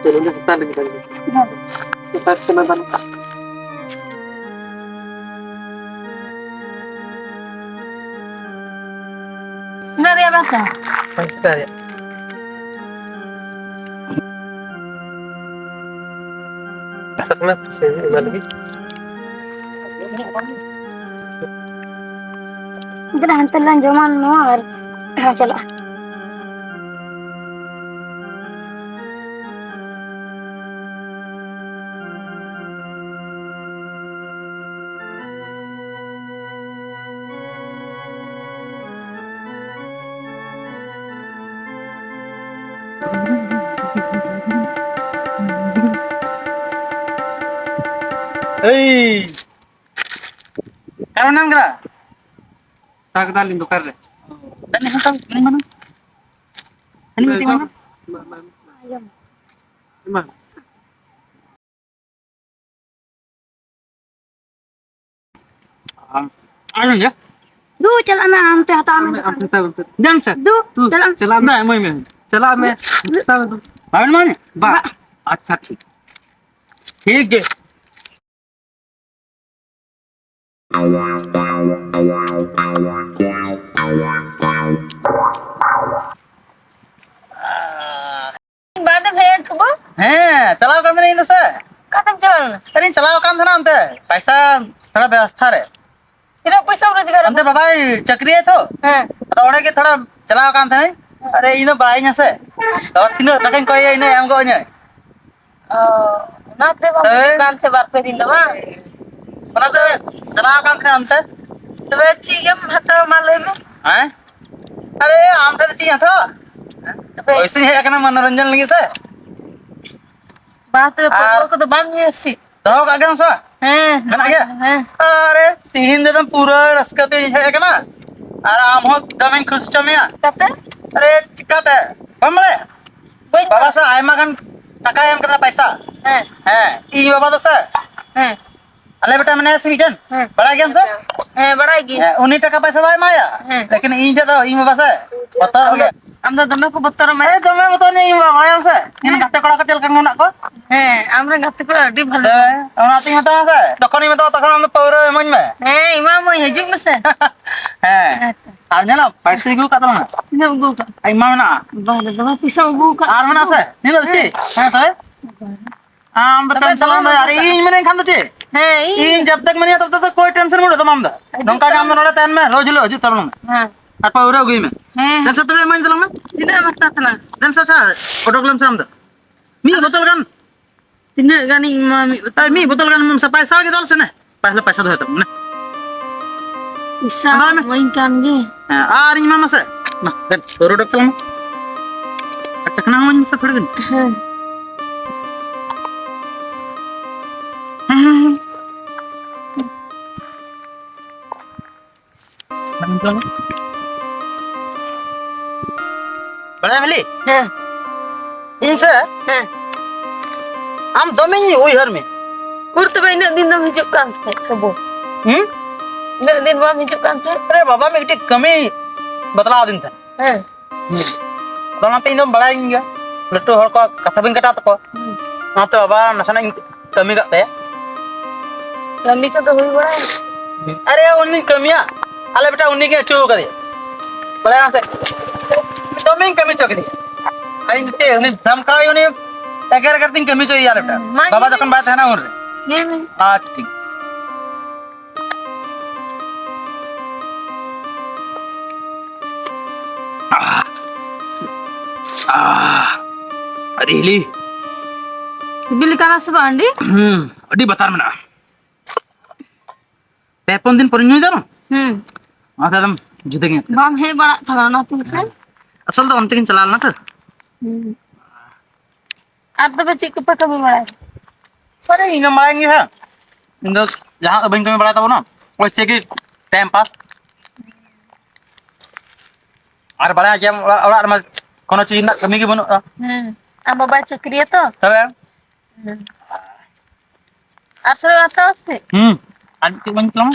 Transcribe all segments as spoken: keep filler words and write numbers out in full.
ᱪᱮᱛᱟᱱ ᱨᱮ ᱪᱮᱛᱟᱱ ᱨᱮ᱾ ᱪᱮᱛᱟᱱ ᱨᱮ ᱪᱮᱛᱟᱱ ᱨᱮ᱾ ᱚᱱᱟ ᱨᱮᱭᱟᱜ ᱵᱟᱝ ᱥᱮ? ᱦᱮᱸ, ᱪᱮᱛᱟᱱ ᱨᱮᱭᱟᱜ᱾ ᱥᱟᱠᱱᱟ ᱯᱩᱭᱥᱟᱹ ᱮᱢᱟ ᱞᱟᱹᱜᱤᱫ᱾ ᱫᱮᱞᱟ ᱦᱟᱱᱛᱮ ᱞᱟᱝ ᱡᱚᱢᱟ ᱱᱚᱣᱟ ᱟᱨ ᱪᱟᱞᱟᱜᱼᱟ᱾ ᱮᱭ! ᱚᱠᱟᱨᱮ ᱢᱮᱱᱟᱢ ᱠᱟᱱᱟ? ᱚᱠᱟ ᱠᱮᱫᱟᱞᱤᱧ ᱫᱚᱠᱟᱱ ᱨᱮ᱾ ᱛᱟᱦᱞᱮ ᱦᱟᱛᱟᱣ ᱠᱟᱹᱱᱟᱹᱧ ᱢᱟᱱᱮ᱾ ᱦᱟᱹᱱᱤ ᱢᱤᱫᱴᱤᱡ ᱢᱟᱱᱮ᱾ ᱟᱸᱡᱚᱢ ᱜᱮ᱾ ᱫᱩ, ᱪᱟᱞᱟᱜ ᱢᱮ, ᱦᱟᱱᱛᱮ ᱦᱟᱛᱟᱣ ᱢᱮ ᱟᱢ ᱫᱚᱠᱟᱱ᱾ ᱦᱟᱛᱟᱣ ᱢᱮ᱾ ᱫᱮᱱ ᱥᱮ᱾ ᱫᱩ, ᱫᱩ, ᱪᱟᱞᱟᱜ ᱢᱮ᱾ ᱪᱟᱞᱟᱜ ᱢᱮ᱾ ᱫᱩ, ᱮᱢᱟᱹᱧ ᱢᱮ᱾ ᱪᱟᱞᱟᱜ ᱢᱮ᱾ ᱵᱟᱵᱮᱱ ᱮᱢᱟᱹᱧᱟ? ᱵᱟ᱾ ᱵᱟ᱾ ᱟᱪᱪᱷᱟ, ᱴᱷᱤᱠ᱾ ᱴᱷᱤᱠ ᱜᱮ᱾ ᱵᱟᱫᱮ ᱵᱷᱮᱡᱟ ᱦᱚᱴᱚ ᱠᱚ᱾ ᱦᱮᱸ, ᱪᱟᱞᱟᱣ ᱠᱟᱱ ᱛᱟᱦᱮᱱᱟᱹᱧ ᱤᱧ ᱫᱚ ᱥᱮ᱾ ᱚᱠᱟᱛᱮᱢ ᱪᱟᱞᱟᱣ ᱞᱮᱱᱟ? ᱟᱨᱮᱧ ᱪᱟᱞᱟᱣ ᱠᱟᱱ ᱛᱟᱦᱮᱱᱟ ᱚᱱᱛᱮ, ᱯᱟᱭᱥᱟ ᱛᱷᱚᱲᱟ ᱵᱮᱵᱚᱥᱛᱷᱟ ᱨᱮ᱾ ᱛᱤᱱᱟᱹᱜ ᱯᱚᱭᱥᱟᱢ ᱨᱳᱡᱽᱜᱟᱨ ᱚᱱᱛᱮ ᱟᱠᱟᱫᱟ? ᱵᱟᱵᱟᱭ ᱪᱟᱹᱠᱨᱤᱭᱟᱭ ᱛᱚ᱾ ᱦᱮᱸ᱾ ᱟᱫᱚ ᱚᱸᱰᱮ ᱜᱮ ᱛᱷᱚᱲᱟ ᱪᱟᱞᱟᱣ ᱠᱟᱱ ᱛᱟᱦᱮᱱᱟᱹᱧ᱾ ᱟᱨᱮ, ᱤᱧ ᱫᱚ ᱵᱟᱲᱟᱭᱤᱧᱟ ᱥᱮ᱾ ᱛᱚ ᱛᱤᱱᱟᱹᱜ ᱴᱟᱠᱟᱧ ᱠᱚᱭᱮᱭᱟ, ᱤᱱᱟᱹᱜ ᱮᱢ ᱜᱚᱜ ᱟᱹᱧᱟᱹᱭ᱾ ᱚ, ᱚᱱᱟᱛᱮ ᱵᱟᱢ ᱦᱤᱡᱩᱜ ᱠᱟᱱ ᱛᱮ ᱵᱟᱨ ᱯᱮ ᱫᱤᱱ ᱫᱚ ᱵᱟᱝ? ᱚᱱᱟᱛᱮ ᱪᱟᱞᱟᱣ ᱟᱠᱟᱱ ᱛᱟᱦᱮᱸᱱᱟ ᱚᱱᱛᱮ᱾ ᱛᱚᱵᱮ ᱪᱮᱫ ᱮᱢ ᱦᱟᱛᱟᱣᱟ ᱢᱟ ᱞᱟᱹᱭ ᱢᱮ? ᱦᱮᱸ? ᱟᱨᱮ, ᱟᱢ ᱴᱷᱮᱱ ᱫᱚ ᱪᱮᱫ ᱤᱧ ᱦᱟᱛᱟᱣᱟ? ᱛᱚᱵᱮ ᱯᱚᱭᱥᱟᱧ ᱦᱮᱡ ᱟᱠᱟᱱᱟ ᱢᱚᱱᱳᱨᱚᱧᱡᱚᱱ ᱞᱟᱹᱜᱤᱫ ᱥᱮ᱾ ᱵᱟᱝ, ᱛᱚᱵᱮ ᱟᱨ ᱯᱟᱹᱨᱣᱟᱹ ᱠᱚᱫᱚ ᱵᱟᱝ ᱧᱩᱭᱟ ᱥᱮ? ᱫᱚᱦᱚ ᱠᱟᱜ ᱜᱮᱭᱟᱢ ᱥᱮ? ᱦᱮᱸ, ᱢᱮᱱᱟᱜ ᱜᱮᱭᱟ? ᱦᱮᱸ᱾ ᱟᱨᱮ, ᱛᱤᱦᱤᱧ ᱫᱚ ᱮᱠᱫᱚᱢ ᱯᱩᱨᱟᱹ ᱨᱟᱹᱥᱠᱟᱹ ᱛᱮᱧ ᱦᱮᱡ ᱟᱠᱟᱱᱟ᱾ ᱟᱨ ᱟᱢ ᱦᱚᱸ ᱫᱚᱢᱮᱧ ᱠᱷᱩᱥᱤ ᱦᱚᱪᱚ ᱢᱮᱭᱟ᱾ ᱪᱤᱠᱟᱹᱛᱮ? ᱟᱨᱮ, ᱪᱤᱠᱟᱹᱛᱮ? ᱵᱟᱢ ᱵᱟᱲᱟᱭᱟ? ᱵᱟᱹᱧ ᱵᱟᱵᱟ ᱵᱟᱲᱟᱭᱟ᱾ ᱥᱮ ᱟᱭᱢᱟ ᱜᱟᱱ ᱴᱟᱠᱟᱭ ᱮᱢ ᱠᱟᱫᱟ, ᱯᱟᱭᱥᱟ᱾ ᱦᱮᱸ᱾ ᱦᱮᱸ, ᱤᱧ ᱵᱟᱵᱟ ᱫᱚ ᱥᱮ᱾ ᱦᱮᱸ᱾ ᱟᱞᱮ ᱵᱮᱴᱟ ᱢᱮᱱᱟᱭᱟ ᱥᱮ ᱢᱤᱫᱴᱮᱱ? ᱦᱮᱸ᱾ ᱵᱟᱲᱟᱭ ᱜᱮᱭᱟᱢ ᱥᱮ? ᱦᱮᱸ, ᱵᱟᱲᱟᱭ ᱜᱤᱭᱟᱹᱧ᱾ ᱦᱮᱸ, ᱩᱱᱤ ᱴᱟᱠᱟ ᱯᱟᱭᱥᱟ ᱵᱟᱭ ᱮᱢᱟᱭᱟ᱾ ᱦᱮᱸ᱾ ᱞᱮᱠᱤᱱ ᱤᱧ ᱴᱷᱮᱡ ᱫᱚ ᱤᱧ ᱵᱟᱵᱟ ᱥᱮ ᱵᱚᱛᱚᱨᱚᱜ ᱜᱮ᱾ ᱟᱢ ᱫᱚ ᱫᱚᱢᱮ ᱠᱚ ᱵᱚᱛᱚᱨᱟᱢᱟ᱾ ᱮ, ᱫᱚᱢᱮ ᱵᱚᱛᱚᱨ ᱤᱧ ᱵᱟ-, ᱵᱟᱲᱟᱭᱟᱢ ᱥᱮ? ᱤᱧ ᱦᱮᱸ᱾ ᱜᱟᱛᱮ ᱠᱚᱲᱟ ᱠᱚ ᱪᱮᱫ ᱞᱮᱠᱟ ᱠᱚ ᱢᱮᱱᱟᱜ ᱠᱚᱣᱟ? ᱦᱮᱸ, ᱟᱢᱨᱮᱱ ᱜᱟᱛᱮ ᱠᱚᱲᱟ ᱟᱹᱰᱤ ᱵᱷᱟᱞᱮ᱾ ᱦᱮᱸ, ᱚᱱᱟᱛᱤᱧ ᱢᱮᱛᱟᱢᱟ ᱥᱮ, ᱡᱚᱠᱷᱚᱱᱤᱧ ᱢᱮᱛᱟᱢᱟ ᱛᱚᱠᱷᱚᱱ ᱟᱢ ᱫᱚ ᱯᱟᱹᱣᱨᱟᱹ ᱤᱢᱟᱹᱧ ᱢᱮ᱾ ᱦᱮᱸ, ᱮᱢᱟᱢᱟᱹᱧ, ᱦᱤᱡᱩᱜ ᱢᱮᱥᱮ᱾ ᱦᱮᱸ᱾ ᱦᱮᱸ ᱛᱚ᱾ ᱟᱨ ᱧᱮᱞᱟᱢ, ᱯᱟᱭᱥᱟᱧ ᱟᱹᱜᱩ ᱟᱠᱟᱫ ᱛᱟᱞᱟᱝᱟ᱾ ᱛᱤᱱᱟᱹᱜ ᱮᱢ ᱟᱹᱜᱩ ᱟᱠᱟᱫ? ᱟᱭᱢᱟ ᱢᱮᱱᱟᱜᱼᱟ᱾ ᱵᱟᱦ ᱨᱮ, ᱫᱚᱢᱮ ᱯᱚᱭᱥᱟᱢ ᱟᱹᱜᱩ ᱟᱠᱟᱫ᱾ ᱟᱨ ᱢᱮᱱᱟᱜᱼᱟ ᱥᱮ? ᱱᱤᱱᱟᱹᱜ ᱫᱚ ᱪᱮᱫ? ᱦᱮᱸ, ᱛᱚᱵᱮ? ᱟᱢ ᱫᱚ ᱛᱚᱵᱮ ᱴᱮᱱᱥᱚᱱ ᱫᱚᱢᱮᱢ ᱟᱞᱚᱢ ᱫᱚᱦᱚᱭᱟ᱾ ᱟᱨ ᱟᱹᱜᱩ ᱟᱠᱟᱫ᱾ ᱤᱧ ᱢᱮᱱᱟᱹᱧ ᱠᱷᱟᱱ ᱫᱚ ᱪᱮᱫ? ᱦᱮᱸ, ᱤᱧ᱾ ᱤᱧ ᱡᱟᱵ ᱛᱟᱠ ᱢᱮᱱᱟᱹᱧᱟ, ᱛᱟᱵ ᱛᱟᱠ ᱫᱚ ᱠᱳᱭ ᱴᱮᱱᱥᱚᱱ ᱵᱟᱹᱱᱩᱜ ᱛᱟᱢᱟ ᱟᱢ ᱫᱚ᱾ ᱦᱤᱡᱩᱜ ᱱᱚᱝᱠᱟ ᱜᱮ ᱟᱢ ᱫᱚ ᱛᱟᱵᱚᱱ᱾ ᱱᱚᱰᱮ ᱛᱟᱦᱮᱱ ᱢᱮ, ᱨᱳᱡᱽ ᱦᱤᱞᱳᱜ ᱦᱤᱡᱩᱜ ᱛᱟᱵᱚᱱ ᱢᱮ᱾ ᱦᱮᱸ᱾ ᱟᱨ ᱯᱟᱹᱣᱨᱟᱹ ᱟᱹᱜᱩᱭ ᱢᱮ᱾ ᱦᱮᱸ᱾ ᱴᱮᱱᱥᱚᱱ ᱛᱮᱫᱚ ᱮᱢᱟᱹᱧ ᱛᱟᱞᱟᱝ ᱢᱮ᱾ ᱛᱤᱱᱟᱹᱜ ᱮᱢ ᱦᱟᱛᱟᱣ ᱛᱟᱞᱟᱝ? ᱫᱮᱱ ᱥᱮ ᱟᱪᱪᱷᱟ, ᱚᱰᱚᱠ ᱞᱮᱢ ᱥᱮ ᱟᱢ ᱫᱚ᱾ ᱢᱤᱫ ᱟᱫᱚ ᱵᱳᱛᱚᱞ ᱜᱟᱱ᱾ ᱛᱤᱱᱟᱹᱜ ᱜᱟᱱᱤᱧ ᱮᱢᱟ ᱢᱤᱫ ᱵᱳᱛᱚᱞ? ᱮᱭ, ᱢᱤᱫ ᱵᱳᱛᱚᱞ ᱜᱟᱱ ᱮᱢ ᱥᱮ, ᱯᱟᱭᱥᱟ ᱜᱮ ᱫᱚᱞ ᱥᱮ ᱱᱮ᱾ ᱯᱟᱭᱥᱟ, ᱯᱟᱭᱥᱟ ᱫᱚᱦᱚᱭ ᱛᱟᱢ, ᱱᱮ᱾ ᱯᱚᱭᱥᱟ ᱟᱫᱚ ᱢᱮ᱾ ᱤᱢᱟᱹᱧ ᱠᱟᱱ ᱜᱮ᱾ ᱦᱮᱸ, ᱟᱨ ᱤᱧ ᱮᱢᱟᱢᱟ ᱥᱮ᱾ ᱢᱟ, ᱫᱮᱱ, ᱯᱟᱹᱣᱨᱟᱹ ᱚᱰᱚᱠ ᱛᱟᱞᱟᱝ ᱢᱮ᱾ ᱟᱨ ᱪᱟᱠᱷᱱᱟ ᱦᱚᱸ ᱤᱢᱟᱹᱧ ᱢᱮᱥᱮ ᱛᱷᱚᱲᱟ ᱜᱟᱱ᱾ ᱦᱮᱸ᱾ ᱦᱮᱸ, ᱦᱮᱸ, ᱦᱮᱸ᱾ ᱵᱟᱲᱟᱭᱟᱢ ᱦᱤᱞᱤ? ᱦᱮᱸ᱾ ᱤᱧ ᱥᱮ? ᱦᱮᱸ᱾ ᱟᱢ ᱫᱚᱢᱮᱧ ᱩᱭᱦᱟᱹᱨ ᱢᱮ᱾ ᱩᱨ ᱛᱚᱵᱮ ᱤᱱᱟᱹᱜ ᱫᱤᱱ ᱫᱚᱢ ᱦᱤᱡᱩᱜ ᱠᱟᱱ ᱛᱟᱦᱮᱸᱫ ᱛᱚᱵᱩ? ᱦᱩᱸ? ᱤᱱᱟᱹᱜ ᱫᱤᱱ ᱵᱟᱢ ᱦᱤᱡᱩᱜ ᱠᱟᱱ ᱛᱟᱦᱮᱸᱫ? ᱟᱨᱮ ᱵᱟᱵᱟ, ᱢᱤᱫᱴᱤᱡ ᱠᱟᱹᱢᱤ ᱵᱟᱛᱞᱟᱣ ᱟᱹᱫᱤᱧ ᱛᱟᱦᱮᱸᱫ᱾ ᱦᱮᱸ᱾ ᱦᱩᱸ᱾ ᱟᱫᱚ ᱚᱱᱟᱛᱮ ᱤᱧ ᱫᱚᱢ ᱵᱟᱲᱟᱭᱤᱧ ᱜᱮᱭᱟ, ᱞᱟᱹᱴᱩ ᱦᱚᱲ ᱠᱚᱣᱟᱜ ᱠᱟᱛᱷᱟ ᱵᱟᱹᱧ ᱠᱟᱴᱟᱣ ᱛᱟᱠᱚᱣᱟ᱾ ᱦᱩᱸ᱾ ᱚᱱᱟᱛᱮ ᱵᱟᱵᱟ ᱱᱟᱥᱮᱱᱟᱜ ᱤᱧ ᱠᱟᱹᱢᱤ ᱠᱟᱜ ᱛᱟᱭᱟ᱾ ᱠᱟᱹᱢᱤ ᱠᱚᱫᱚ ᱦᱩᱭ ᱵᱟᱲᱟᱭᱮᱱᱟ? ᱟᱨᱮ, ᱩᱱᱤᱧ ᱠᱟᱹᱢᱤᱭᱟ, ᱟᱞᱮ ᱵᱮᱴᱟ ᱩᱱᱤ ᱜᱮ ᱟᱹᱪᱩ ᱠᱟᱫᱮᱭᱟ᱾ ᱵᱟᱲᱟᱭᱟᱢ ᱥᱮ, ᱫᱚᱢᱮᱧ ᱠᱟᱹᱢᱤ ᱦᱚᱪᱚ ᱠᱮᱫᱮᱭᱟ᱾ ᱟᱨ ᱤᱧ ᱫᱚ ᱪᱮᱫ, ᱩᱱᱤ ᱫᱷᱟᱢᱠᱟᱣ, ᱩᱱᱤ ᱮᱜᱮᱨ ᱮᱜᱮᱨ ᱛᱤᱧ ᱠᱟᱹᱢᱤ ᱦᱚᱪᱚᱭᱮᱭᱟ ᱟᱞᱮ ᱵᱮᱴᱟ᱾ ᱢᱟ, ᱵᱟᱵᱟ ᱧᱮᱞ ᱡᱚᱠᱷᱚᱱ ᱢᱮ᱾ ᱵᱟᱭ ᱛᱟᱦᱮᱱᱟ ᱩᱱᱨᱮ᱾ ᱧᱮᱞ ᱢᱮ᱾ ᱟᱪᱪᱷᱟ, ᱴᱷᱤᱠ᱾ ᱟᱦ, ᱟᱦ, ᱟᱹᱰᱤ ᱦᱤᱞᱤ᱾ ᱥᱤᱵᱤᱞ ᱠᱟᱱᱟ ᱥᱮ ᱵᱟᱝ ᱟᱹᱰᱤ? ᱦᱩᱸ, ᱟᱹᱰᱤ ᱵᱟᱛᱟᱨ ᱢᱮᱱᱟᱜᱼᱟ᱾ ᱯᱮ ᱯᱩᱱ ᱫᱤᱱ ᱯᱚᱨᱮᱧ ᱧᱩᱭ ᱫᱟ ᱵᱟᱝ? ᱦᱩᱸ᱾ ᱚᱱᱟᱛᱮ ᱟᱫᱚᱢ ᱡᱩᱫᱟᱹ ᱜᱮ ᱟᱹᱭᱠᱟᱹᱜᱼᱟ᱾ ᱵᱟᱢ ᱦᱮᱡ ᱵᱟᱲᱟᱜ ᱠᱟᱱᱟ ᱚᱱᱟ ᱛᱤᱱ ᱥᱮ? ᱦᱮᱸ᱾ ᱟᱥᱚᱞ ᱫᱚ ᱚᱱᱛᱮ ᱜᱤᱧ ᱪᱟᱞᱟᱣ ᱞᱮᱱᱟ ᱛᱚ᱾ ᱦᱩᱸ᱾ ᱟᱨ ᱛᱚᱵᱮ ᱪᱮᱫ ᱠᱚᱯᱮ ᱠᱟᱹᱢᱤ ᱵᱟᱲᱟᱭᱟ? ᱟᱨᱮ ᱤᱧ ᱫᱚ ᱵᱟᱲᱟᱭ ᱜᱮᱭᱟ ᱦᱟᱸᱜ᱾ ᱤᱧ ᱫᱚ ᱡᱟᱦᱟᱸ ᱵᱟᱹᱧ ᱠᱟᱹᱢᱤ ᱵᱟᱲᱟᱭ ᱛᱟᱵᱚᱱᱟ, ᱳᱭ ᱥᱮ ᱜᱮ time pass᱾ ᱟᱨ ᱵᱟᱲᱟᱭ ᱜᱮᱭᱟᱢ ᱚᱲᱟᱜ, ᱚᱲᱟᱜ ᱨᱮᱢᱟ ᱠᱳᱱᱳ ᱪᱤᱡᱽ ᱨᱮᱱᱟᱜ ᱠᱟᱹᱢᱤ ᱜᱮ ᱵᱟᱹᱱᱩᱜᱼᱟ᱾ ᱦᱩᱸ᱾ ᱟᱢ ᱵᱟᱵᱟᱭ ᱪᱟᱹᱠᱨᱤᱭᱟ ᱛᱚ? ᱛᱚᱵᱮ? ᱦᱩᱸ᱾ ᱟᱨ ᱥᱚᱭ ᱦᱟᱛᱟᱣᱟ ᱥᱮ? ᱦᱩᱸ᱾ ᱟᱨ ᱢᱤᱫᱴᱤᱡ ᱵᱟᱹᱧ ᱛᱟᱢᱟ?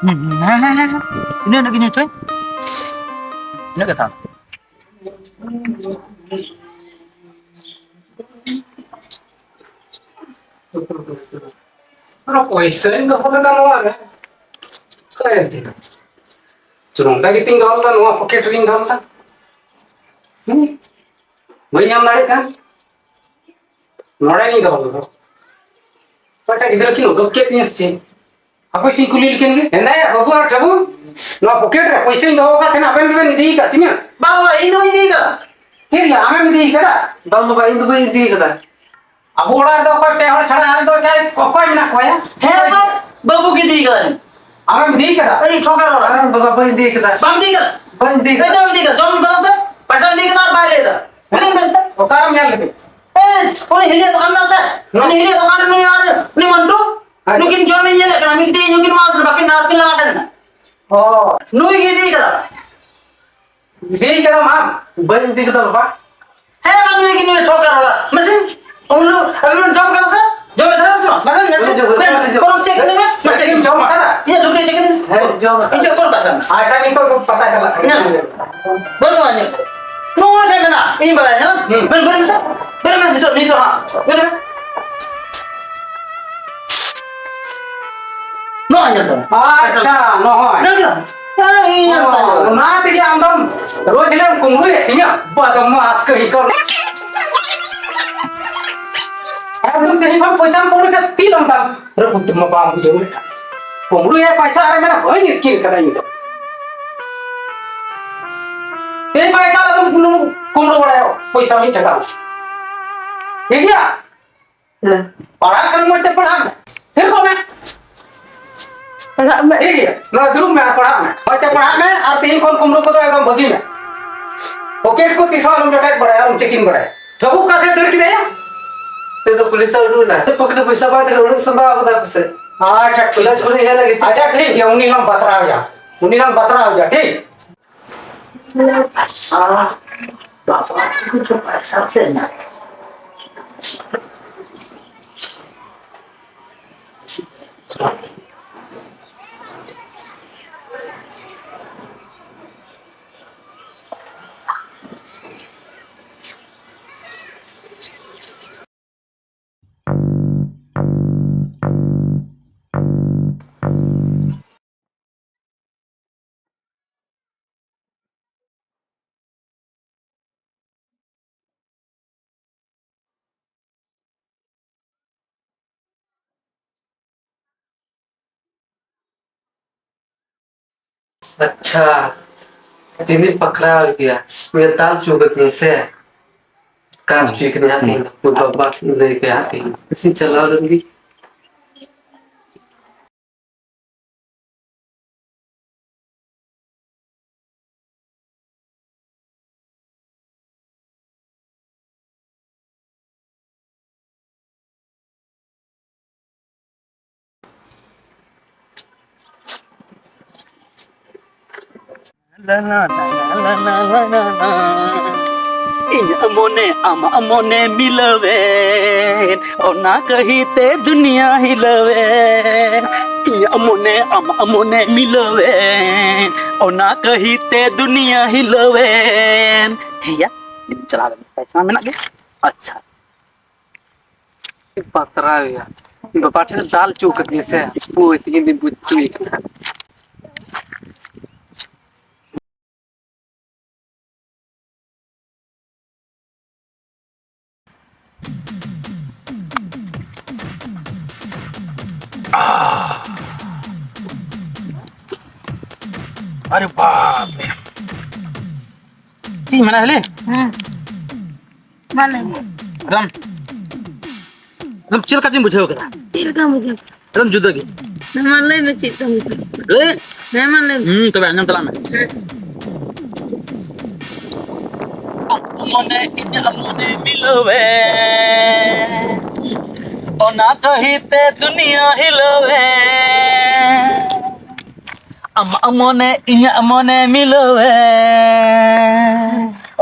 ᱦᱩᱸ, ᱦᱩᱸ, ᱦᱮᱸ, ᱦᱮᱸ, ᱦᱮᱸ, ᱦᱮᱸ᱾ ᱤᱱᱟᱹᱜ ᱜᱮ ᱧᱩ ᱦᱚᱪᱚᱭ᱾ ᱤᱱᱟᱹᱜ ᱜᱮ ᱛᱟᱦᱚᱞᱮ᱾ ᱚᱱᱟ ᱯᱚᱭᱥᱟᱧ ᱫᱚᱦᱚ ᱞᱮᱫᱟ ᱱᱚᱣᱟ ᱨᱮ᱾ ᱚᱠᱟᱭᱮᱱ ᱛᱤᱧᱟ? ᱱᱚᱝᱠᱟ ᱜᱮᱛᱤᱧ ᱫᱚᱦᱚ ᱞᱮᱫᱟ, ᱱᱚᱣᱟ ᱯᱚᱠᱮᱴ ᱨᱤᱧ ᱫᱚᱦᱚ ᱞᱮᱫᱟ᱾ ᱦᱩᱸ? ᱵᱟᱹᱧ ᱧᱟᱢ ᱫᱟᱲᱮᱭᱟᱜ ᱠᱟᱱ᱾ ᱱᱚᱰᱮ ᱜᱤᱧ ᱫᱚᱦᱚ ᱞᱮᱫᱟ᱾ ᱚᱠᱚᱭᱴᱟᱜ ᱜᱤᱫᱽᱨᱟᱹ ᱠᱤᱱ ᱩᱰᱩᱠ ᱠᱮᱫ ᱛᱤᱧᱟ ᱥᱮ ᱪᱮᱫ? ᱦᱟᱯᱳᱭ ᱥᱮᱧ ᱠᱩᱞᱤ ᱞᱮᱠᱤᱱ ᱜᱮ᱾ ᱦᱮᱸᱫᱟᱭᱟ, ᱵᱟᱹᱵᱩ ᱟᱨ ᱴᱷᱟᱹᱵᱩ, ᱱᱚᱣᱟ ᱯᱚᱠᱮᱴ ᱨᱮ ᱯᱚᱭᱥᱟᱧ ᱫᱚᱦᱚ ᱟᱠᱟᱫ ᱛᱟᱦᱮᱱᱟ, ᱟᱵᱮᱱ ᱜᱮᱵᱮᱱ ᱤᱫᱤ ᱟᱠᱟᱫ ᱛᱤᱧᱟ᱾ ᱵᱟᱝ ᱵᱟᱵᱟ, ᱤᱧ ᱫᱚ ᱵᱟᱹᱧ ᱤᱫᱤ ᱟᱠᱟᱫᱟ᱾ ᱪᱮᱫ ᱨᱮᱭᱟᱜ? ᱟᱢᱮᱢ ᱤᱫᱤ ᱟᱠᱟᱫᱟ? ᱵᱟᱝ ᱵᱟᱵᱟ, ᱤᱧ ᱫᱚ ᱵᱟᱹᱧ ᱤᱫᱤ ᱟᱠᱟᱫᱟ᱾ ᱟᱵᱚ ᱚᱲᱟᱜ ᱨᱮᱫᱚ ᱚᱠᱚᱭ ᱯᱮ ᱦᱚᱲ ᱪᱷᱟᱲᱟ ᱟᱨ ᱫᱚ ᱮᱠᱟᱭ ᱚᱠᱚᱭ ᱢᱮᱱᱟᱜ ᱠᱚᱣᱟ ᱭᱟ? ᱦᱮᱸ, ᱵᱟᱵᱟ, ᱵᱟᱹᱵᱩ ᱜᱮ ᱤᱫᱤ ᱟᱠᱟᱫᱟ᱾ ᱟᱢᱮᱢ ᱤᱫᱤ ᱟᱠᱟᱫᱟ? ᱟᱹᱰᱤ ᱴᱷᱚᱠᱟ ᱨᱚᱲ᱾ ᱵᱟᱝ ᱵᱟᱵᱟ, ᱵᱟᱹᱧ ᱤᱫᱤ ᱟᱠᱟᱫᱟ᱾ ᱵᱟᱢ ᱤᱫᱤ ᱟᱠᱟᱫᱟ? ᱵᱟᱹᱧ ᱤᱫᱤ ᱟᱠᱟᱫᱟ᱾ ᱪᱮᱫᱟᱜ ᱵᱟᱢ ᱤᱫᱤ ᱟᱠᱟᱫᱟ? ᱡᱚᱢ ᱠᱟᱫᱟᱢ ᱥᱮ? ᱯᱚᱭᱥᱟ ᱤᱫᱤ ᱟᱠᱟᱫᱟ ᱟᱨ ᱵᱟᱭ ᱞᱟᱹᱭ ᱮᱫᱟ᱾ ᱢᱮᱱᱟᱢ ᱵᱮᱥ ᱛᱮ? ᱚᱠᱟᱨᱮᱢ ᱧᱮᱞ ᱞᱮᱫᱮ? ᱮᱭ, ᱩᱱᱤ ᱦᱤᱞᱤᱭᱟᱹ ᱫᱚᱠᱟᱱ ᱢᱮᱱᱟᱜᱼᱟ ᱥᱮ? ᱦᱮᱸ᱾ ᱩᱱᱤ ᱦᱤᱞᱤᱭᱟᱹ ᱫᱚᱠᱟᱱ ᱨᱮ ᱱᱩᱭ ᱟᱨ ᱩᱱᱤ ᱢᱟᱱᱴᱩ, ᱟᱪᱪᱷᱟ᱾ ᱱᱩᱠᱤᱱ ᱡᱚᱢᱤᱧ ᱧᱮᱞᱮᱫ ᱠᱟᱱᱟ, ᱢᱤᱫ ᱴᱤᱡ ᱱᱩᱠᱤᱱ ᱢᱟ ᱵᱟᱹᱠᱤᱱ ᱟᱨ ᱠᱤᱱ ᱞᱟᱜᱟ ᱠᱟᱫᱤᱧᱟ᱾ ᱚ᱾ ᱱᱩᱭ ᱜᱮ ᱤᱫᱤ ᱠᱟᱫᱟ᱾ ᱤᱫᱤ ᱠᱟᱫᱟᱢ ᱟᱢ? ᱵᱟᱹᱧ ᱤᱫᱤ ᱠᱟᱫᱟ ᱵᱟᱵᱟ᱾ ᱦᱮᱸ, ᱱᱩᱭ ᱜᱮ, ᱱᱩᱭ ᱴᱷᱚᱠ ᱟᱨ ᱦᱚᱲᱟᱜ᱾ ᱢᱟᱥᱮ, ᱩᱱ ᱦᱤᱞᱳᱜ ᱟᱵᱮᱱ ᱵᱮᱱ ᱡᱚᱢ ᱠᱟᱫᱟ ᱥᱮ? ᱡᱚᱢ ᱮᱫ ᱛᱟᱦᱮᱱᱟ ᱥᱮ ᱵᱟᱝ? ᱢᱟᱥᱮ, ᱧᱮᱞ ᱵᱮᱱ, ᱵᱮᱱ, ᱵᱮᱱ, ᱵᱚᱨᱚᱝ ᱪᱮᱠ ᱞᱮᱢᱮ, ᱢᱟᱥᱮ, ᱪᱮᱠ ᱡᱚᱢ ᱠᱟᱫᱟ? ᱤᱧᱟᱹᱜ ᱞᱩᱜᱽᱲᱤ ᱪᱮᱠ ᱞᱮᱢᱮ᱾ ᱦᱮᱸ, ᱡᱚᱢ ᱠᱟᱫᱟ᱾ ᱤᱧ ᱪᱮᱫ ᱩᱛᱟᱹᱨ ᱯᱟᱥᱟ ᱢᱮ? ᱟᱪᱪᱷᱟ, ᱱᱤᱛᱚᱜ ᱫᱚ ᱯᱟᱛᱟ ᱪᱟᱞᱟᱜ ᱠᱟᱱᱟ᱾ ᱧᱮᱞ ᱢᱮ᱾ ᱵᱟᱹᱱᱩᱜᱼᱟ, ᱧᱮᱞ ᱢᱮ᱾ ᱱᱚᱣᱟ ᱨᱮ ᱢᱮᱱᱟᱜᱼᱟ, ᱤᱧ ᱵᱟᱲᱟᱭᱟ, ᱦᱮᱸ? ᱦᱩᱸ᱾ ᱵᱮᱱ, ᱵᱮᱱ ᱢᱮᱥᱮ, ᱵᱮᱱ ᱢᱮ, ᱱᱤᱛᱚᱜ, ᱱᱤᱛᱚᱜ ᱦᱟᱸᱜ, ᱵᱮᱱ ᱢᱮ᱾ ᱱᱚᱣᱟ ᱧᱮᱞ ᱛᱟᱢ᱾ ᱟᱪᱪᱷᱟ, ᱱᱚᱜᱼᱚᱭ᱾ ᱧᱮᱞ ᱠᱮᱫᱟᱢ? ᱦᱮᱸ, ᱤᱧ ᱧᱮᱞ ᱛᱟᱢ᱾ ᱚ, ᱚᱱᱟ ᱛᱮᱜᱮ ᱟᱢ ᱫᱚᱢ ᱨᱳᱡᱽ ᱞᱮᱢ ᱠᱩᱢᱵᱽᱲᱩᱭᱮᱫ ᱛᱤᱧᱟ? ᱵᱟᱫᱢᱟᱥ ᱠᱟᱹᱦᱤ ᱠᱚ᱾ ᱮᱠᱫᱚᱢ ᱛᱮᱦᱮᱧ ᱠᱷᱚᱱ ᱯᱚᱭᱥᱟᱢ ᱠᱩᱢᱵᱽᱲᱩ ᱠᱷᱟᱱ ᱛᱤ ᱞᱚᱢ ᱫᱟᱢ ᱨᱟᱹᱯᱩᱫ ᱢᱟ ᱵᱟᱢ ᱵᱩᱡᱷᱟᱹᱣ ᱞᱮᱠᱷᱟᱱ᱾ ᱠᱩᱢᱵᱽᱲᱩ ᱭᱟ ᱯᱚᱭᱥᱟ ᱟᱨ ᱢᱮᱱᱟ ᱵᱟᱹᱧ ᱟᱹᱛᱠᱤᱨ ᱠᱟᱫᱟ ᱤᱧ ᱫᱚ᱾ ᱛᱮᱦᱮᱧ ᱵᱟᱭ ᱠᱟᱜ ᱞᱮᱵᱚᱱ ᱠᱩᱢᱵᱽᱲᱩ ᱵᱟᱲᱟᱭᱟ ᱯᱚᱭᱥᱟ ᱢᱤᱫ ᱴᱟᱠᱟ᱾ ᱴᱷᱤᱠ ᱜᱮᱭᱟ? ᱦᱮᱸ᱾ ᱯᱟᱲᱦᱟᱜ ᱠᱟᱱᱟ, ᱢᱚᱡᱽ ᱛᱮ ᱯᱟᱲᱦᱟᱜ ᱢᱮ᱾ ᱛᱷᱤᱨ ᱠᱚᱜ ᱢᱮ᱾ ᱯᱟᱲᱦᱟᱜ ᱢᱮ᱾ ᱴᱷᱤᱠ ᱜᱮᱭᱟ, ᱱᱚᱰᱮ ᱫᱩᱲᱩᱵ ᱢᱮ ᱟᱨ ᱯᱟᱲᱦᱟᱜ ᱢᱮ᱾ ᱢᱚᱡᱽ ᱛᱮ ᱯᱟᱲᱦᱟᱜ ᱢᱮ ᱟᱨ ᱛᱮᱦᱮᱧ ᱠᱷᱚᱱ ᱠᱩᱢᱵᱽᱲᱩ ᱠᱚᱫᱚ ᱮᱠᱫᱚᱢ ᱵᱟᱹᱜᱤ ᱢᱮ᱾ ᱯᱚᱠᱮᱴ ᱠᱚ ᱛᱤᱥ ᱦᱚᱸ ᱟᱞᱚᱢ ᱡᱚᱴᱮᱫ ᱵᱟᱲᱟᱭᱟ, ᱟᱞᱚᱢ ᱪᱮᱠᱤᱝ ᱵᱟᱲᱟᱭᱟ᱾ ᱵᱟᱹᱵᱩ ᱚᱠᱟ ᱥᱮᱫ ᱫᱟᱹᱲ ᱠᱮᱫᱟᱭᱟ? ᱱᱤᱛᱚᱜ ᱫᱚ ᱯᱩᱞᱤᱥ ᱮ ᱩᱰᱩᱠ ᱮᱱᱟ᱾ ᱯᱚᱠᱮᱴ ᱨᱮ ᱯᱚᱭᱥᱟ ᱵᱟᱝ ᱛᱟᱦᱮᱸ ᱠᱟᱱᱟ, ᱩᱰᱩᱠ ᱥᱟᱢᱵᱟᱣ ᱠᱟᱫᱟ ᱯᱟᱥᱮᱡ᱾ ᱟᱪᱪᱷᱟ, ᱴᱷᱤᱠ᱾ ᱠᱚᱞᱮᱡᱽ ᱠᱷᱚᱱᱤᱧ ᱦᱮᱡ ᱞᱟᱹᱜᱤᱫ᱾ ᱟᱪᱪᱷᱟ, ᱴᱷᱤᱠ ᱜᱮᱭᱟ, ᱩᱱᱤ ᱞᱟᱝ ᱵᱟᱛᱨᱟᱣ ᱮᱭᱟ, ᱩᱱᱤ ᱞᱟᱝ ᱵᱟᱛᱨᱟᱣ ᱮᱭᱟ, ᱴᱷᱤᱠ? ᱯᱚᱭᱥᱟ, ᱵᱟᱵᱟ, ᱯᱚᱭᱥᱟ ᱥᱮ ᱢᱮᱱᱟᱜ? ᱟᱪᱪᱷᱟ, ᱛᱤᱱᱤᱧ ᱯᱟᱠᱲᱟᱣ ᱜᱮᱭᱟ, ᱱᱤᱭᱟᱹ ᱫᱟᱞ ᱦᱚᱪᱚ ᱠᱟᱹᱫᱤᱧᱟ ᱥᱮ? ᱠᱟᱢ ᱦᱚᱪᱚᱭ ᱠᱟᱹᱱᱟᱹᱧ ᱦᱟᱸᱜ ᱛᱮᱦᱮᱧ ᱫᱚ᱾ ᱵᱟᱵᱟ ᱞᱟᱹᱭ ᱠᱟᱭᱟ ᱦᱟᱸᱜ ᱛᱮᱦᱮᱧ᱾ ᱤᱥᱤᱱ ᱪᱟᱞᱟᱣ ᱞᱮᱱ ᱜᱮ᱾ ᱤᱧᱟᱜ ᱢᱚᱱᱮ ᱟᱢᱟᱜ ᱢᱚᱱᱮ ᱢᱤᱞᱟᱹᱣᱮᱱ, ᱚᱱᱟ ᱠᱟᱹᱦᱤ ᱛᱮ ᱫᱩᱱᱤᱭᱟᱹ ᱦᱤᱞᱟᱹᱣᱮᱱ᱾ ᱤᱧᱟᱜ ᱢᱚᱱᱮ ᱟᱢᱟᱜ ᱢᱚᱱᱮ ᱢᱤᱞᱟᱹᱣᱮᱱ, ᱚᱱᱟ ᱠᱟᱹᱦᱤ ᱛᱮ ᱫᱩᱱᱤᱭᱟᱹ ᱦᱤᱞᱟᱹᱣᱮᱱ᱾ ᱦᱮᱸᱭᱟ, ᱪᱟᱞᱟᱣ ᱞᱮᱱ ᱯᱚᱭᱥᱟ ᱢᱮᱱᱟᱜ ᱜᱮ᱾ ᱟᱪᱪᱷᱟ᱾ ᱵᱟᱛᱨᱟᱣᱮᱭᱟ᱾ ᱵᱟᱵᱟ ᱴᱷᱮᱱ ᱫᱟᱞ ᱦᱚᱪᱚ ᱠᱟᱫᱤᱧᱟ ᱥᱮ? ᱦᱳᱭ, ᱛᱮᱦᱮᱧ ᱫᱚᱧ ᱵᱩᱡᱽ ᱦᱚᱪᱚᱭᱮ ᱠᱟᱱᱟ᱾ ᱟᱨᱮ ᱵᱟᱯ ᱨᱮ᱾ ᱪᱮᱫ ᱤᱧ ᱢᱮᱱᱟ ᱦᱤᱞᱤ? ᱦᱮᱸ᱾ ᱢᱟ ᱞᱟᱹᱭ ᱢᱮ᱾ ᱮᱠᱫᱚᱢ, ᱮᱠᱫᱚᱢ ᱪᱮᱫ ᱞᱮᱠᱟ ᱪᱚᱧ ᱵᱩᱡᱷᱟᱹᱣ ᱠᱮᱫᱟ᱾ ᱪᱮᱫ ᱞᱮᱠᱟᱢ ᱵᱩᱡᱷᱟᱹᱣ ᱠᱮᱫᱟ? ᱮᱠᱫᱚᱢ ᱡᱩᱫᱟᱹ ᱜᱮ᱾ ᱦᱮᱸ, ᱢᱟ ᱞᱟᱹᱭ ᱢᱮ ᱪᱮᱫ ᱞᱮᱠᱟᱢ ᱵᱩᱡᱷᱟᱹᱣ ᱠᱮᱫᱟ? ᱞᱟᱹᱭ? ᱦᱮᱸ, ᱢᱟ ᱞᱟᱹᱭ ᱢᱮ᱾ ᱦᱩᱸ, ᱛᱚᱵᱮ ᱟᱸᱡᱚᱢ ᱛᱟᱞᱟᱝ ᱢᱮ᱾ ᱦᱮᱸ᱾ ᱟᱢ ᱢᱚᱱᱮ ᱤᱧᱟᱜ ᱢᱚᱱᱮ ᱢᱤᱞᱟᱹᱣᱮᱱ, ᱚᱱᱟ ᱠᱟᱹᱦᱤ ᱛᱮ ᱫᱩᱱᱤᱭᱟᱹ ᱦᱤᱞᱟᱹᱣᱮᱱ᱾ ᱟᱢᱟᱜ ᱢᱚᱱᱮ ᱤᱧᱟᱜ ᱢᱚᱱᱮ ᱢᱤᱞᱟᱹᱣᱮᱱ,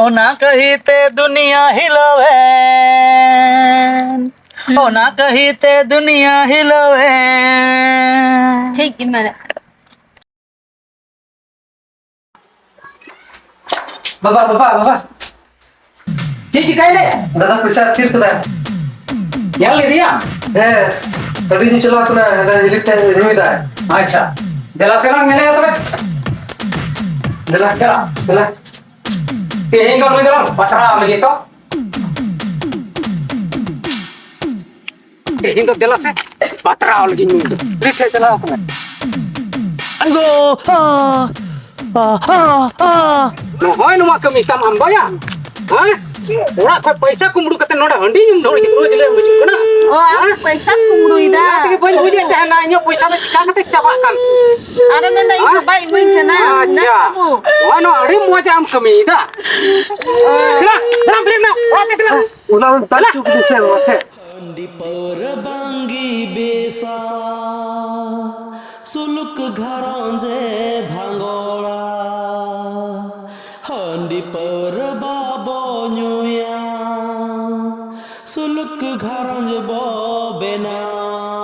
ᱚᱱᱟ ᱠᱟᱹᱦᱤ ᱛᱮ ᱫᱩᱱᱤᱭᱟᱹ ᱦᱤᱞᱟᱹᱣᱮᱱ᱾ ᱦᱩᱸ᱾ ᱚᱱᱟ ᱠᱟᱹᱦᱤ ᱛᱮ ᱫᱩᱱᱤᱭᱟᱹ ᱦᱤᱞᱟᱹᱣᱮᱱ᱾ ᱴᱷᱤᱠ ᱜᱮ ᱢᱮᱱᱟᱜ᱾ ᱵᱟᱵᱟ, ᱵᱟᱵᱟ, ᱵᱟᱵᱟ᱾ ᱪᱮᱫ ᱪᱤᱠᱟᱹᱭᱮᱱᱟ? ᱫᱟᱫᱟ ᱯᱚᱭᱥᱟ ᱛᱷᱤᱨ ᱠᱟᱫᱟᱭ᱾ ᱧᱮᱞ ᱞᱮᱫᱮᱭᱟ? ᱦᱮᱸ, ᱟᱹᱰᱤ ᱧᱩ ᱪᱟᱞᱟᱣ ᱠᱟᱱᱟ, ᱦᱟᱱᱟ ᱦᱤᱞᱤ ᱴᱷᱮᱱ ᱧᱩᱭᱮᱫᱟᱭ᱾ ᱟᱪᱪᱷᱟ, ᱫᱮᱞᱟ ᱥᱮ ᱞᱟᱝ ᱧᱮᱞᱮᱭᱟ ᱛᱚᱵᱮ᱾ ᱫᱮᱞᱟ, ᱫᱮᱞᱟ, ᱫᱮᱞᱟ᱾ ᱛᱮᱦᱮᱧ ᱫᱚ ᱱᱩᱭ ᱫᱚᱞᱟᱝ ᱵᱟᱛᱨᱟᱣ ᱞᱮᱜᱮ ᱛᱚ᱾ ᱛᱮᱦᱮᱧ ᱫᱚ ᱫᱮᱞᱟ ᱥᱮ, ᱵᱟᱛᱨᱟᱣ ᱞᱟᱹᱜᱤᱫ ᱱᱩᱭ ᱫᱚ᱾ ᱦᱤᱞᱤ ᱴᱷᱮᱱ ᱪᱟᱞᱟᱣ ᱠᱟᱱᱟ᱾ ᱟᱭᱳ! ᱦᱟ! ᱱᱚᱜᱼᱚᱭ ᱱᱚᱣᱟ ᱠᱟᱹᱢᱤ ᱛᱟᱢ ᱟᱢ ᱵᱟᱭᱟ᱾ ᱦᱮᱸ? ᱚᱲᱟᱜ ᱠᱷᱚᱱ ᱯᱚᱭᱥᱟ ᱠᱩᱢᱵᱽᱲᱩ ᱠᱟᱛᱮ ᱱᱚᱰᱮ ᱦᱟᱺᱰᱤ ᱧᱩᱢ ᱰᱷᱚᱲ ᱨᱳᱡᱽ ᱞᱮ ᱦᱤᱡᱩᱜ ᱠᱟᱱᱟ᱾ ᱚ, ᱟᱢ ᱦᱮᱸ? ᱯᱚᱭᱥᱟᱢ ᱠᱩᱢᱵᱽᱲᱩᱭᱮᱫᱟ? ᱚᱱᱟ ᱛᱮᱜᱮ ᱵᱟᱹᱧ ᱵᱩᱡᱮᱫ ᱛᱟᱦᱮᱱᱟ, ᱤᱧᱟᱹᱜ ᱯᱚᱭᱥᱟ ᱫᱚ ᱪᱤᱠᱟ ᱠᱟᱛᱮ ᱪᱟᱵᱟᱜ ᱠᱟᱱ᱾ ᱟᱨ ᱢᱮᱱᱫᱟ, ᱤᱧ ᱦᱮᱸ? ᱵᱟᱵᱟᱭ ᱤᱢᱟᱹᱧ ᱠᱟᱱᱟ᱾ ᱟᱪᱪᱷᱟ᱾ ᱚᱱᱟ ᱠᱚ᱾ ᱱᱚᱜᱼᱚᱭ ᱱᱚᱣᱟ ᱟᱹᱰᱤ ᱢᱚᱡᱽ ᱟᱢ ᱠᱟᱹᱢᱤᱭᱮᱫᱟ᱾ ᱫᱮᱞᱟ, ᱫᱮᱞᱟ, ᱵᱨᱮᱠ ᱢᱮ᱾ ᱚᱲᱟᱜ ᱛᱮ ᱫᱮᱞᱟ᱾ ᱚᱱᱟ ᱫᱚ ᱫᱮᱞᱟ᱾ ᱪᱩᱯ ᱜᱮ ᱥᱮ ᱵᱟᱝ ᱥᱮ? ᱦᱟᱺᱰᱤ ᱯᱟᱹᱣᱨᱟᱹ ᱵᱟᱝᱜᱮ ᱵᱮᱥᱟ, ᱥᱩᱞᱩᱠ ᱜᱷᱟᱨᱚᱸᱡᱽ ᱮ ᱵᱷᱟᱸᱜᱚᱲᱟ᱾ ᱦᱟᱺᱰᱤ ᱯᱟᱹᱣᱨᱟᱹ ᱵᱟᱵᱚ ᱧᱩᱭᱟ, ᱥᱩᱞᱩᱠ ᱜᱷᱟᱨᱚᱸᱡᱽ ᱵᱚ ᱵᱮᱱᱟᱣᱟ᱾